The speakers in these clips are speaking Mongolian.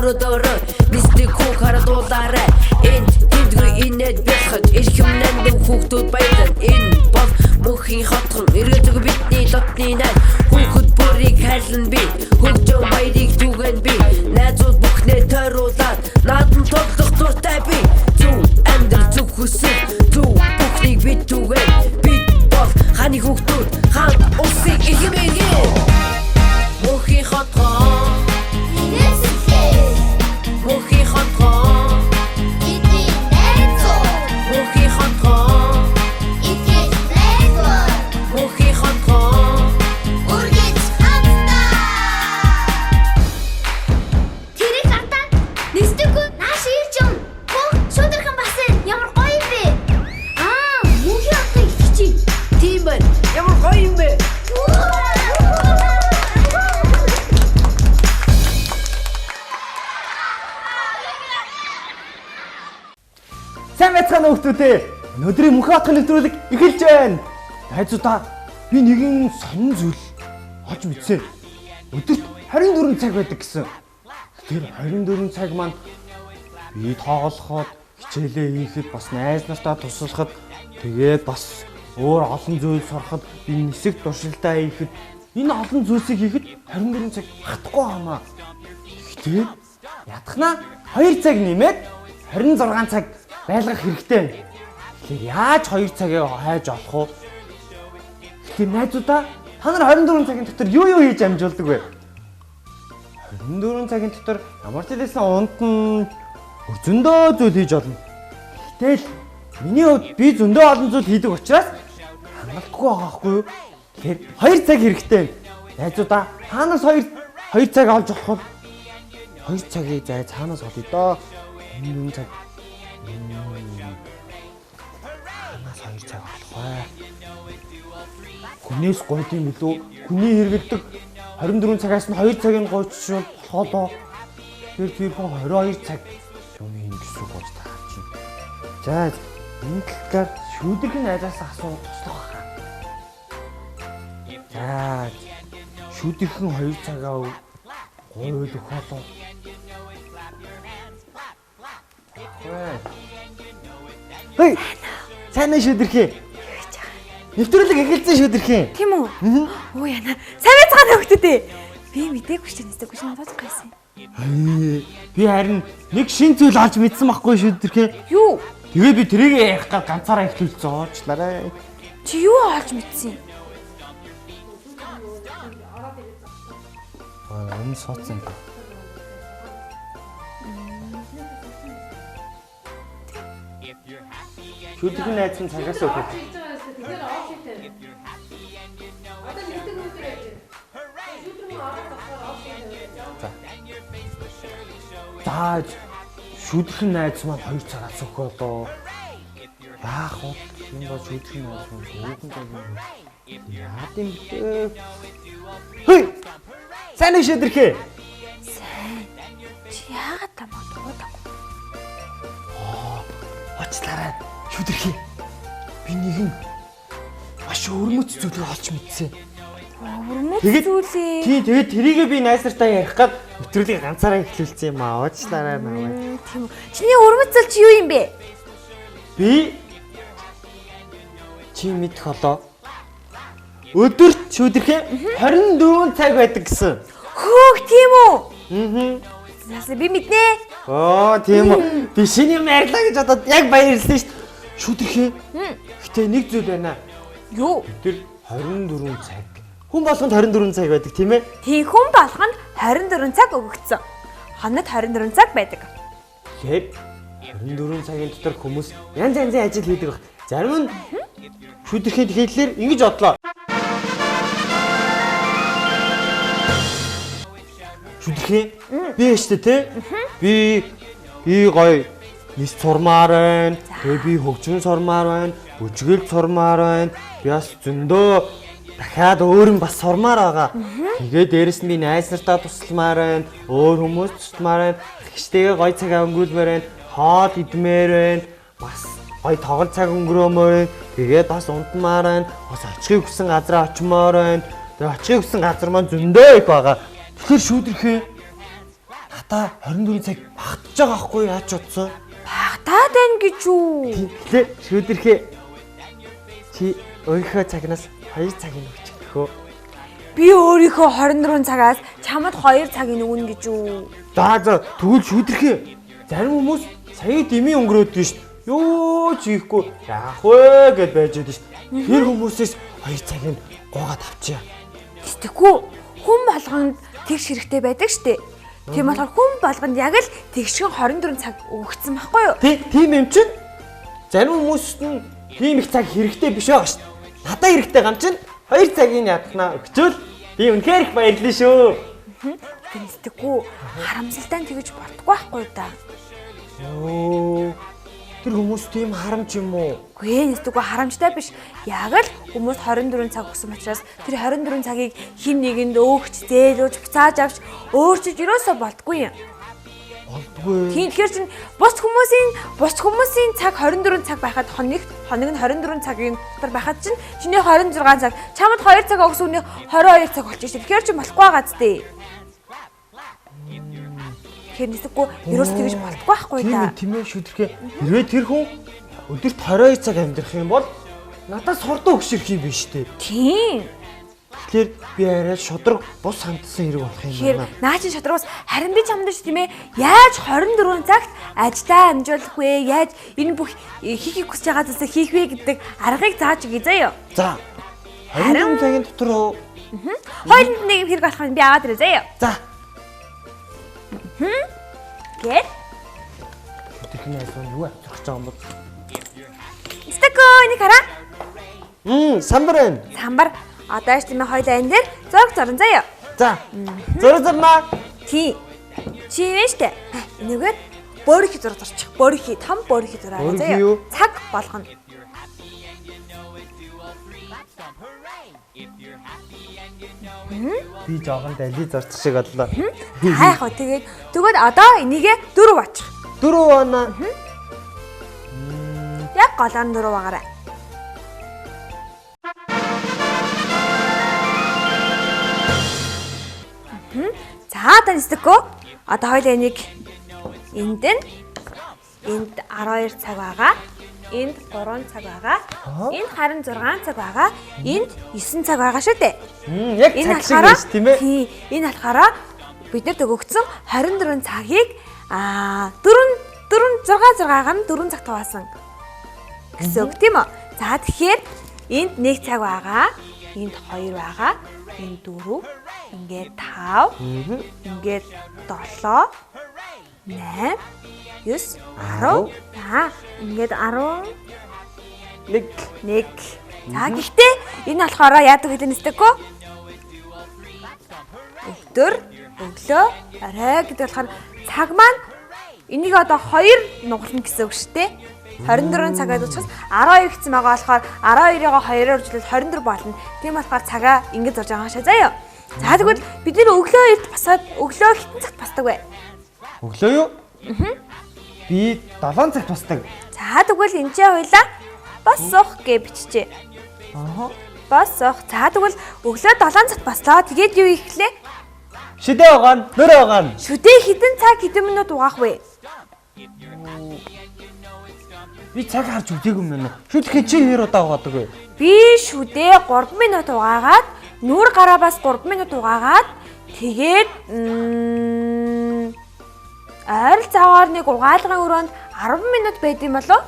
өрөөдөрөө нисдэг хүү харадуулаарай. Энд тэндгүй инээд бэлхэж эрхэм нандин хүүхдүүд баялан. Энэ бол мөнхийн хотхон эргэлзээгүй бидний дотны найз. Хүүхэд бүрийг хайрлан би, хөгжин баярыг түгэн би. Найзууд бүхнээ тойруулаад наадам тоглох дуртай би. Зөв амьдрал, зөв хүсэл, зөв бүхнийг бид түгэн. Бид бол хааны хүүхдүүд, хаан улсын эрхэм иргэн. Мөнхийн хотхон, мөнхийн хотхон, мөнхийн хотхон, мөнхийн хотхон. Тэрийг хартаа нисдэггүй нааш ирж юм. Хөө шүүдэрхэн бас ямар гоё юм бэ? Аа, мөнхийн хотын итгэж. Тийм байна. Ямар гоё юм бэ? Сайн байцгаана уу хүмүүстээ. Өнөөдрийн мөнхийн хотын нэвтрүүлэг эхэлж байна. Найзуудаа, би нэгэн сонин зүйл олж мэдсэн. Өдөрт 24 цаг байдаг гэсэн. Тэр 24 цаг маань би тоглоход, хичээлээ хийхэд, бас найз нартаа туслахад, тэгээд бас өөр олон зүйл сурахад, би нисэх туршилтаа хийхэд, энэ олон зүйлсийг хийхэд 24 цаг хатахгүй хамаа. Гэхдээ ядахнаа 2 цаг нэмээд 26 цаг байлгах хэрэгтэй. Тэгэхээр яаж 2 цагийг хайж олох вэ? Тэгэхээр найзуудаа, та нар 24 цагийн дотор юу юу хийж амжуулдаг вэ? 24 цагийн дотор ямар ч хэлсэн унт нь зөндөө зүйл хийж олно. Гэтэл миний хувьд би зөндөө олон зүйл хийдэг учраас хангалтгүй байгаа байхгүй юу? Тэгэхээр 2 цаг хэрэгтэй. Найзуудаа, таанаас 2 цаг олж олох бол 2 цагийг зай цаанаас олъё доо. 24 цаг. Цаанаас 2 цаг олох бай. Хүнээс гойд юм билүү? Хүний хэрэгэлдэг 24 цагаас нь 2 цагийг гойчшвол болохоо. Тэр тэр хүн 22 цаг юм хийн гэсэн үг болж таарч байна. За, энэ талаар шүүдэрхэн найзаас асуу туслах байхаа. За, шүүдэрхэн 2 цагаа гуйл өгөх болов. Хей! Сайн уу шүүдэрхээ? Нэвтрүүлэг эхэлсэн шүүдэрхээ. Тийм үү? Оо яна. Сайн байцгаана хүүхдүүдээ. Би мдээгүй ч нисдэггүй ч надад гайсан. Би харин нэг шин зүйл олж мэдсэн байхгүй шүүдэрхээ. Юу? Тэгээ би тэрийг ярих гал ганцаараа эхлүүлсэн уучлаарай. Чи юу олж мэдсэн юм? Аа, өмнө суудсан. Шүүдэрхэн найз нь цагаас өгөх. За, шүүдэрхэн найз маань 2 цагаас өгөх болоо. Яах вэ? Энэ бол шүүдэрхэн найз маань 4 цаг юм. Яад юм бэ? Хей! Сайн уу шүүдэрхээ? Сайн. Чи яагаад тамаа дуудаагүй? Уучлаарай. Шүүдэрхээ. Би нэгэн маш өвөрмөц зүйлийг олж мэдсэн. Өвөрмөц Тэгээд- зүйлээ. Тий, тэгээд тэрийгээ би найз нартаа ярих гад нэвтрүүлгийг ганцаараа эхлүүлсэн юм аа. Уучлаарай намайг. Тийм үү. Чиний өвөрмөц зүйл чи юу юм бэ? Би чи мэдэх болоо. Өдөрт шүүдэрхээ 24 цаг байдаг гэсэн. Хөөх, тийм үү? Аа. Зас би мэднэ. Оо, тийм үү. Би шинэ юм ярьлаа гэж бодоод яг баярлсан шүү дээ. Шүүдэрхээ. Гэтэ нэг зүйл байна. Юу? Тэр 24 цаг. Хүн болгонд 24 цаг байдаг, тийм ээ? Тийм, хүн болгонд 24 цаг өгөгдсөн. Хонод 24 цаг байдаг. Тэгэхээр 24 цагийн дотор хүмүүс янз янзын ажил хийдэг баг. Зарим нь шүүдэрхээ тэгэхээр ингэж бодлоо. Шүүдэрхээ би штэ те. Би би гоё нис сурмаар байна. Тэгээ би хөгжин сурмаар байна. Бүжгэлж сурмаар байна. Би бас зөндөө дахиад өөр нь бас сурмаар байгаа. Тэгээ дээрэс нь би найз нартаа тусламаар байна. Өөр хүмүүс тусламаар байна. Ихтэйгээ гоё цаг өнгөрүүлмээр байна. Хоол идмээр байна. Бас гоё тоглол цаг өнгөрөөмөр байна. Тэгээд бас унтмаар байна. Бас очихыг хүссэн газараа очимоор байна. Тэгээ очихыг хүссэн газар маань зөндөө их байгаа. Тэгэхээр шүүдэрхээ Надаа 24 цаг багтж байгаа хгүй яаж бодсон? Багтаад байна гэж юу? Тэгэхээр шүүдэрхээ чи өөрийнхөө цагнаас 2 цагийг өгчих хөө. Би өөрийнхөө 24 цагаас чамд 2 цагийг өгнө гэж юу? За за тэгвэл шүүдэрхээ зарим хүмүүс сая дэмий өнгөрөөд нь шүү. Юу ч хийхгүй яах вэ гэд байж байдаг шүү. Тэр хүмүүсээс 2 цагийг гуугаад авчия. Тэтгэхгүй хүн болгонд тэгш хэрэгтэй байдаг штэ. Тийм болохоор хүн болгонд яг л тэгшгэн 24 цаг өгөгдсөн байхгүй юу? Тийм юм чинь зарим хүмүүст нь тийм их цаг хэрэгтэй биш байгаа шүү. Надад хэрэгтэй гам чинь 2 цагийг ядахнаа өгчөөл би үнэхээр их баярлана шүү. Тэтгэхгүй харамсалтай нь тэгэж болтгүй байхгүй да. Йоо. Тэр хүмүүс тийм харамч юм уу? Үгүй ээ, нэстэггүй харамжтай биш. Яг л хүмүүс 24 цаг өгсөн учраас тэр 24 цагийг хин нэгэнд өөгч, зээлүүж, буцааж авч өөрчилж ерөөсөө болтгүй юм. Болдгүй. Тийм тэгэхээр чинь бус хүмүүсийн цаг 24 цаг байхад хоног нь 24 цагийн дотор байхад чинь чиний 26 цаг, чамд 2 цаг өгсөн үний 22 цаг болчих шээ. Тэгэхээр чинь болохгүй байгаа зү. Тэгэхээр нэстэггүй ерөөсөө тэгж болтгүй байхгүй да. Тийм ээ шүдэрхээ. Хэрвээ тэр хүн өдөрт 22 цаг амьдрах юм бол надаас хурдан өгшөрх юм биш үү? Тийм. Тэгэхээр би арай шудраг бус хандсан хэрэг болох юм байна. Наа чинь шудраг бас харин би чамд ч тийм ээ яаж 24 цагт ажлаа амжуулах вэ? Яаж энэ бүх хийхийг хүсэж байгаа зүйлсээ хийх вэ гэдэг аргыг зааж өгье заяа. За. 24 цагийн дотор хоёуланд нэг хэрэг болох юм би аваад ирээ заяа. За. Гээд тэрхний альва юу авчих гэж байгаа юм бол? Стако энийг хараа. Самбар байна. Самбар. Одоо ч тийм ээ хоёлаа энэ дээр зураг зурна заяа. За. Зураг зурнаа. Тийм. Чи юм штэ. Энэгээр бөөрхи зураг зурчих. Бөөрхи, том бөөрхи зураа заяа. Цаг болгоно. Би жоохон дали зарчих шиг боллоо. Хайх уу тэгээд тэгвэл одоо энийгээ 4 бачих. 4 баана. Яг голоор нь 4 багаарай. За одоо нэстэггүй. Одоо хоёул энийг энд нь энд 12 цаг байгаа. Энд 3 цаг байгаа. Энд харин 6 цаг байгаа. Энд 9 цаг байгаа шүү дээ. Яг цаг шиг байж тийм ээ. Тийм. Энэ болохоор бид нарт өгөгдсөн 24 цагийг 4 4 6 6-аар нь 4 цагт хуваасан гэсэн үг тийм үү? За тэгэхээр энд 1 цаг байгаа. Энд 2 байгаа. Энд 4, ингээд 5, ингээд 7, 8, 9, 10. За ингээд 11. За гэхдээ энэ болохоор яадаг хэлэн нэстэггүй? Өдөр, өглөө, орой гэдэг болохоор цаг маань энийг одоо 2 нугална гэсэн үг шүү дээ. 24 цагаад учраас 12 гэсэн байгаа болохоор 12-ыг 2-оор үржүүлвэл 24 болно. Тийм болохоор цагаа ингэж зурж байгаа шаа заяа. За тэгвэл бид нэр өглөө эрт босоод өглөө хэдэн цагт босдог вэ? Өглөө юу? Би 7 цагт босдог. За тэгвэл энэ ч хоёлаа босох гэж биччихэ. Аа. Босох. За тэгвэл өглөө 7 цагт бослоо. Тэгээд юу хийх лээ? Шүдэ угаана, нөр угаана. Шүдэ хэдэн цаг хэдэн минут угаах вэ? Би цаг харж үзээгүй юм байна. Шүдэхээ чи хэр удаа угаадаг вэ? Би шүдэ 3 минут угаагаад, нүүр гараа бас 3 минут угаагаад, тэгээд ойролцоогоор нэг угаалгын өрөөнд 10 минут байд юм болов?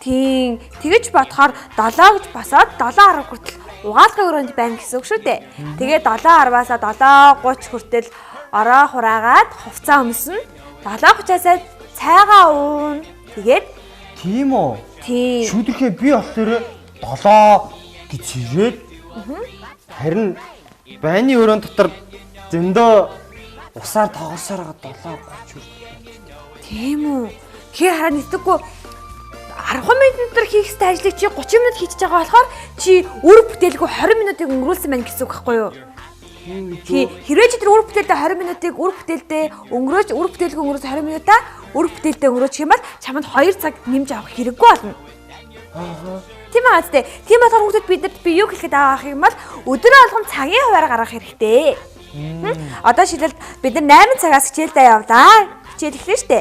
Тийм. Тэгэж бодохоор 7 гэж босоод 7:10 хүртэл угаалгын өрөөнд байна гэсэн үг шүү дээ. Тэгээд 7:10-аас 7:30 хүртэл ороо хураагаад хувцас өмснө. 7:30-аас цайгаа уuna. Тэгээд тийм үү? Тийм. Шүдэрхээ би болохоор 7 гэж ирээд харин байны өрөөнд дотор зөндөө усаар тоглосоор байгаа 7:30 хүртэл. Тийм үү? Тэгэхээр хараа нэстэггүй 10 минут дотор хийх ёстой ажлыг чи 30 минут хийчихэж байгаа болохоор чи үр бүтээлгүй 20 минутыг өнгөрүүлсэн байна гэсэн үг байхгүй юу? Тийм. Хэрвээ чи тэр үр бүтээлдээ 20 минутыг үр бүтээлдээ өнгөрөөж үр бүтээлгүй өнгөрөөс 20 минутаа үр бүтээлдээ өнгөрөөчих юм бол чамд 2 цаг нэмж авах хэрэггүй болно. Аа. Тийм аа зү. Тийм болохоор хүүхдүүд биднэрт би юу хэлэхэд байгаа юм бол өдөр болгон цагийн хуваар гаргах хэрэгтэй. Одоо шилбэл бид нар 8 цагаас хичээлдээ явлаа. Хичээл эхлэн штэ.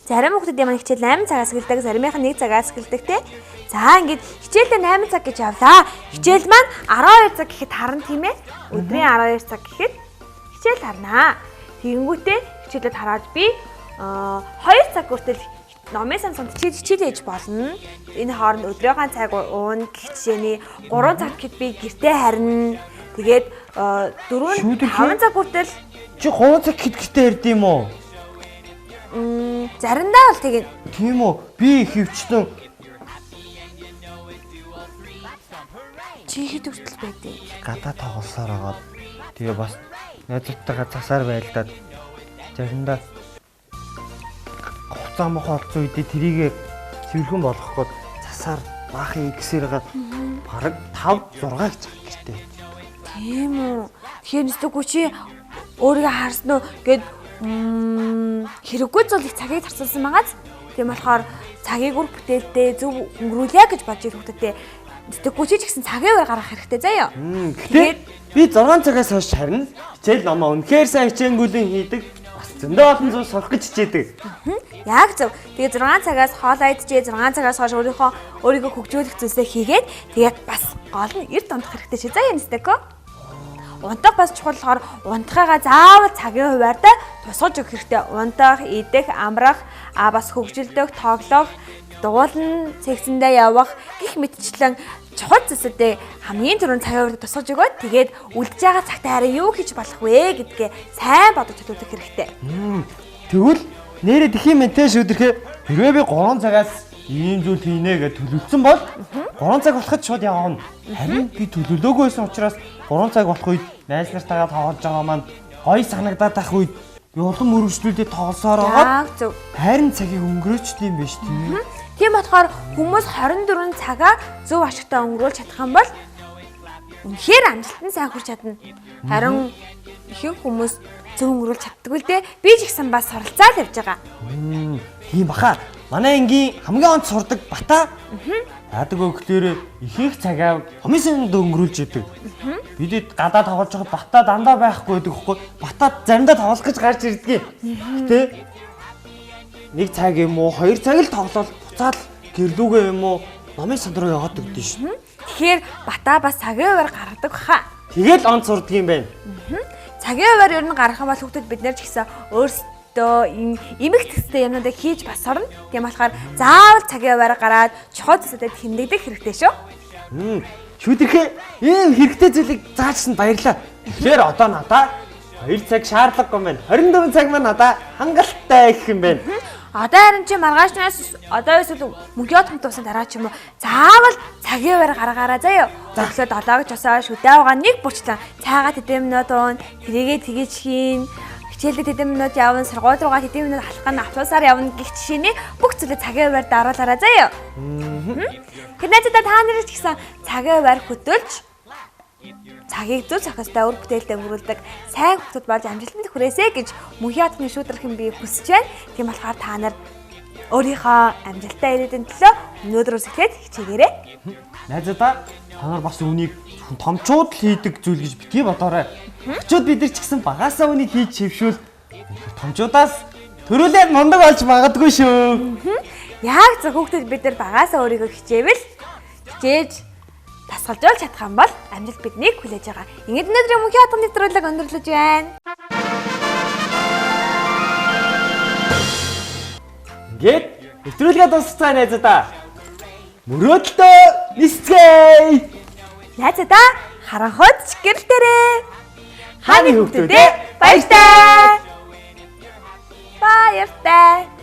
Зарим хүүхдүүдийн маань хичээл 8 цагаас эхэлдэг, заримынх нь 1 цагаас эхэлдэг те. За ингээд хичээлдээ 8 цаг гэж явлаа. Хичээл маань 12 цаг гэхэд харна тийм ээ. Өдрийн 12 цаг гэхэд хичээл харнаа. Тэгэнгүүтээ хичээлээ тараад би 2 цаг хүртэл номын сан санд хичээл хийж болно. Энэ хооронд өдрийнхөө цаг уун гэх жишээний 3 цаг гэхэд би гэртээ харна. Тэгээд 4 5 цаг хүртэл чи 3 цаг гэхэд гэртээ хард юм уу? Заримдаа бол тэгнэ. Тийм үү? Би хөвчлэн чи хэд хүртэл байдیں۔ Гадаа тоглосоор агаад тэгээ бас найзуудтайгаа засаар байлдаад заримдаа хуцаа мохоо олцсон үедээ тэрийгэ цэвэрхэн болгох гээд засаар баахан X-ээр гаад бараг 5 6 гэж гэртээ. Тийм үү. Тэгэхээр нэстэггүй чи өөрийгөө харсан уу гэд хэрэггүй зүйл их цагийг зарцуулсан байгааз. Тийм болохоор цагийг үр бүтээлтэй зөв өнгөрүүлье гэж бодож ирэх хүүхдүүдээ нэстэггүй чи ч гэсэн цагийн үр гаргах хэрэгтэй заяа. Тэгээд би 6 цагаас хойш харин хичээл номоо үнэхээр сайн хичээнгүлэн хийдэг. Бас зөндөө олон зүйл сурах гэж хичээдэг. Яг зөв. Тэгээд 6 цагаас хоолоо идчихээ 6 цагаас хойш өөрийгөө хөгжүүлэх зүйлсээ хийгээд тэгээд бас гол нь эрт унтах хэрэгтэй шээ. Заяа нэстэггүй. Унтах бас чухал болохоор унтахыгаа заавал цагийн хуваарьтай тусгаж өгөх хэрэгтэй. Унтах, идэх, амрах, бас хөгжилдөх, тоглох, дуулан, секцэндээ явах гих мэтчлэн чухал зүйлсүүдээ хамгийн түрүүнд цагийн хуваарьтай тусгаж өгөөд тэгээд үлдэж байгаа цагтаа харин юу хийж болох вэ гэдгээ сайн бодож төлөвлөх хэрэгтэй. Тэгвэл нэрээ тэх юм те шүдэрхээ хэрвээ би 3 цагаас ийм зүйл хийнэ гэж төлөвлөсөн бол 3 цаг болоход шууд явна. Харин би төлөвлөөгүй байсан учраас 3 цаг болох үед найз нартайгаа тоглож байгаа маань гоё санагдаад байх үед би улам өргөжлүүлээд тоглосоор байгаа. Харин цагийг өнгөрөөчдөг юм биш тийм. Тийм болохоор хүмүүс 24 цагаа зөв ашигтай өнгөрүүлж чадах юм бол үнэхээр амжилтанд сайн хүрч чадна. Харин ихэнх хүмүүс зөв өнгөрүүлж чаддаггүй л дээ. Би ч гэсэн бас суралцаал явж байгаа. Тийм баха. Манай ангийн хамгийн онц сурдаг Бата. Яадаг вэ гэхээр ихэнх цагаа номын санд өнгөрүүлж идэг. Бидэд гадаа тоглож байхад Бата дандаа байхгүй байдаг хгүй. Бата заримдаа тоглох гэж гарч ирдэг. Гэтэ нэг цаг юм уу, 2 цаг л тоглоод буцаад гэрлүүгээ юм уу номын санд руу яваад өгдөн шүү. Тэгэхээр Бата бас цагийн хуваар гаргадаг баха. Тэгэл онц сурдаг юм байна. Цагийн хуваар ер нь гаргах юм бол хүүхдүүд бид нар ч гэсэн өөрсдөө эмэг төстэй юмнуудыг хийж бас орно. Тийм болохоор заавал цагийн хуваар гараад чухал зүйлсүүдэд тэмдэглэх хэрэгтэй шүү. Шүдэрхээ ийм хэрэгтэй зүйлийг заажсанд баярлалаа. Тэгэхээр одоо надаа 2 цаг шаардлагагүй юм байна. 24 цаг маань надаа хангалттай гэх юм байна. Одоо харин чи маргаашнаас одоо эсвэл мөнхийн отхон туусан дараа ч юм уу заавал цагийн хуваар гаргаараа заяа. Өглөө 7 гэж босоо шүдэ авгаа нэг бүрчлэн цайгаа тэдэн минут уун, тэрийгээ тэгэж хийн, хичээлээ тэдэн минут явна, сургууль руугаа тэдэн минут алхах нь автобусаар явна гэх жишээний бүх зүйлээ цагийн хуваар даруулаарай заяа. Тэр найзуудаа та нарыг ч гэсэн цагийн хуваар хөтөлж цагийг зөв зохистой үр бүтээлтэй өнгөрүүлдэг сайн хүүхдүүд болж амжилтанд хүрээсэй гэж мөнхийн отны шүүдрэх юм би хүсэж байна. Тийм болохоор та нар өөрийнхөө амжилттай ирээдүйн төлөө өнөөдрөөс эхлээд хичээгээрэй. Найзуудаа та нар бас үүнийг зөвхөн томчууд л хийдэг зүйл гэж битгий бодоорой. Ачууд бид нар ч гэсэн багасаа үүнийг хийж хэвшүүл томчуудаас төрүүлээд мундаг болж магадгүй шүү. Яг зөв хүүхдүүд бид нар багасаа өөрийгөө хичээвэл хичээж тасгалжуулж чадах юм бол амжилт биднийг хүлээж байгаа. Ингээд өнөөдрийн мөнхийн отгон нэвтрүүлэг өндөрлөж байна. Ингээд нэвтрүүлгээ дуусгацгаая найзуудаа. Мөрөөдөлтөө нисцгээе. Найзуудаа харанхуйд ч гэрэлтээрэй. Хааны хүүхдүүдээ баяртай. Баяртай.